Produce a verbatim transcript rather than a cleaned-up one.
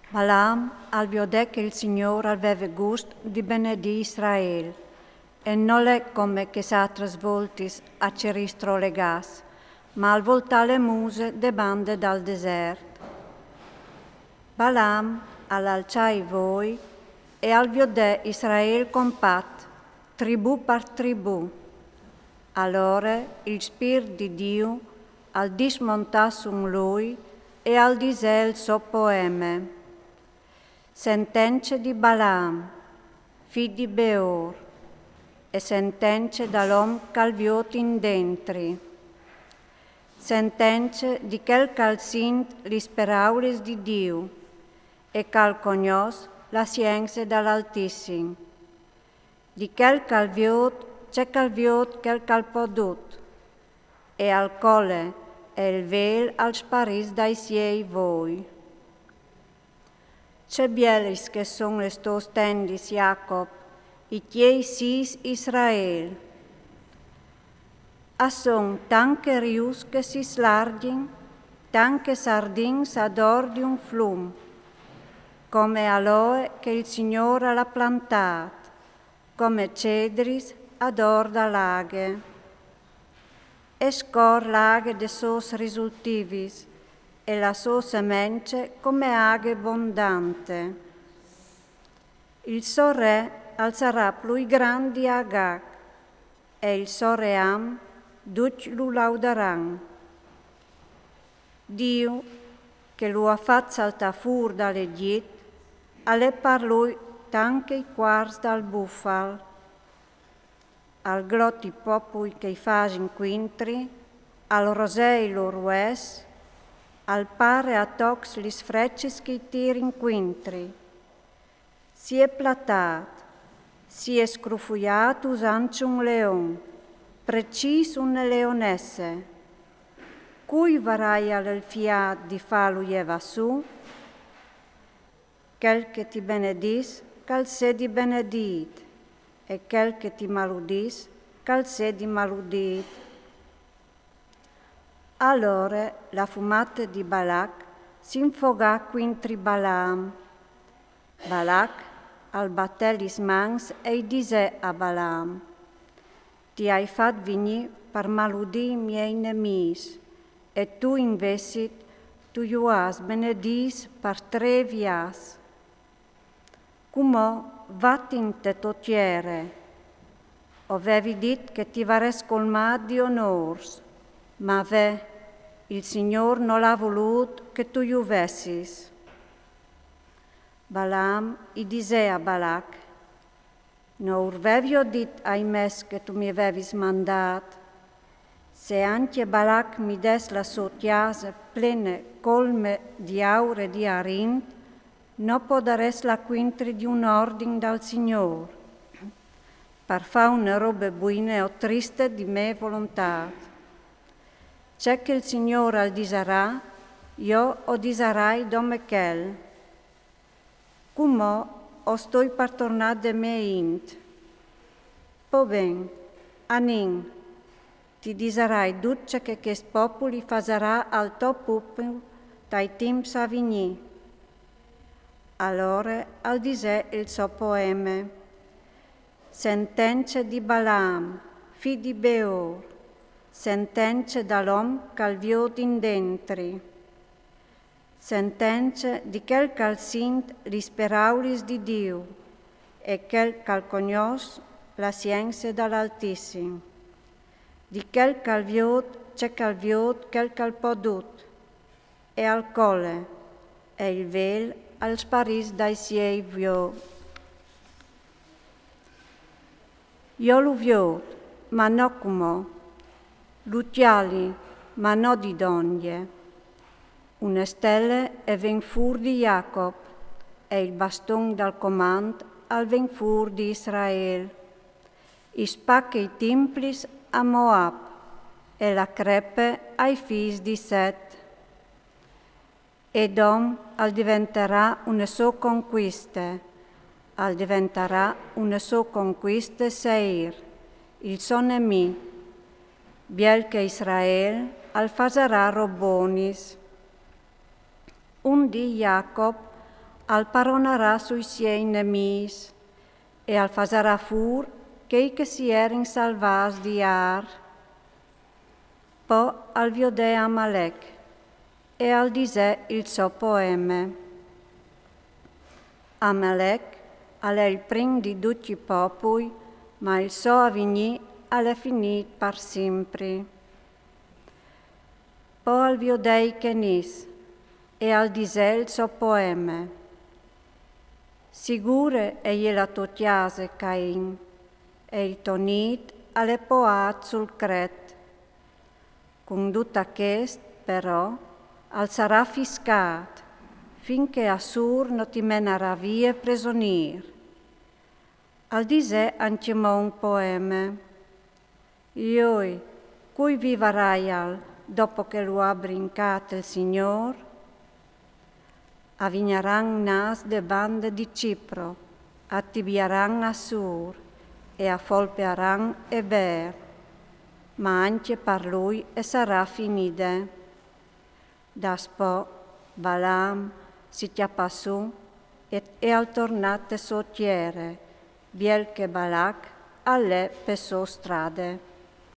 Balaam al viodè che il Signôr al veve gust di benedî Israel, e nol è come chês altris voltis a cirî strolegâts, ma al voltà le muse de bande dal desert. Balaam al alçà i voi e al viodè Israel compat, tribù par tribù. Alore il Spirt di Diu al dismontà sun lui e al disè il so poeme. Sentence di Balaam, fi di Beor, e sentence dal om ch'al viôt indentri. Sentence di chel ch'al sint lis peraulis di Diu e ch'al cognòs la sience dal Altissim. Di chel ch'al viôt, ce ch'al viôt chel ch'al pò dut, e al cole, e il vêl al sparìs dai siei voi. Ce bielis che son lis tôs tendis, Jacob, i tiei sîs, Israel. A son tant che rius che si slargjin, tant che sardins ad ôr di un flum, come aloe che il Signôr al à plantât, come cedris ad ôr da l'aghe. E scor l'aghe des sôs risultivis, e la sô semence come aghe bondante. Il so re al sarà plui grant di Agag, e il so ream ducj lu laudaran. Diu, che lu à fat saltâ fûr dal Egjit, al è par lui tant che i cuars dal bufal. Al glot i popui che i fasin cuintri, al rosee i lôr vues, al pare a tocs lis frecis che i tirin cuintri. Si è platât, si è scrufuiât usant un leon, precîs une leonesse. Cui varaial il fiât di fâlu jevâ sù? Chel che ti benedìs, ch'al sedi benedît, e chel che ti maludìs, ch'al sedi maludît. Alore la fumate di Balac s'infogà cuintri Balaam. Balac al batè lis mans e i disè a Balaam: Ti ai fat vignî par maludî i miei nemîs, e tu invezit tu ju âs benedîts par trê viâts. Cumò vat inte tô tiere. O vevi dit che ti varès colmât di onôrs, ma ve, il Signôr nol à volût che tu ju vessis. Balaam i disè a Balac: No ur vevi jo dit ai mes che tu mi vevis mandât? Se ancje Balac mi des la sô cjase plene colme di aur e di arint, no podarès lâ cuintri di un ordin dal Signôr, par fâ une robe buine o triste di mê volontât. Ce che il Signôr al disarà, jo o disarai dome chel. Cumò o stoi par tornâ de mê int. Po ben, anìn, ti disarai dut ce che chest popul i fasarà al to popul tai timps a vignî. Alore al disè il so poeme. Sentence di Balaam, fi di Beor, sentence dal om ch'al viôt indentri. Sentence di chel ch'al sint lis peraulis di Diu, e chel ch'al cognòs la sience dal Altissim. Di chel ch'al viôt, ce ch'al viôt, chel ch'al pò dut, e al cole, e il vêl al sparìs dai siei voi. Jo lu viôt, ma no cumò. Lu cjali, ma no di dongje. Une stele e ven fûr di Jacob, e il baston dal comant al ven fûr di Israel. I spache i timplis a Moab, e la crepe ai fîs di Set. Edom al diventarà une sô concuiste, al diventarà une sô concuiste Seir, il so nemì, biel che Israel al fasarà robs bonis. Un dì Jacob Al paronarà sui siei nemîs e al fasarà fûr chei che si erin salvâts di Ar. Po al viodè Amalec e al disè il so poeme. Amalec al è il prin di ducj i popui, ma il so avignî al è finît par simpri. Po al viodè i Kenîts e al disè il so poeme. Sigure e je la tô cjase, Cain, e il to nît al è poiât sul cret. Cun dut chest, però, al sarà fiscât, fin che Assûr no ti menarà vie presonîr. Al disè ancjemò un poeme. Joi, cui vivaraial dopo che lu à brincât il Signôr? A vignaran nâs de bande di Cipro, a tibiaran Assûr e a folpearan Eber, ma ancje par lui e sarà finide. Daspò Balaam si cjapà sù e, e al tornà te sô tiere, biel che Balac al è pe sô strade.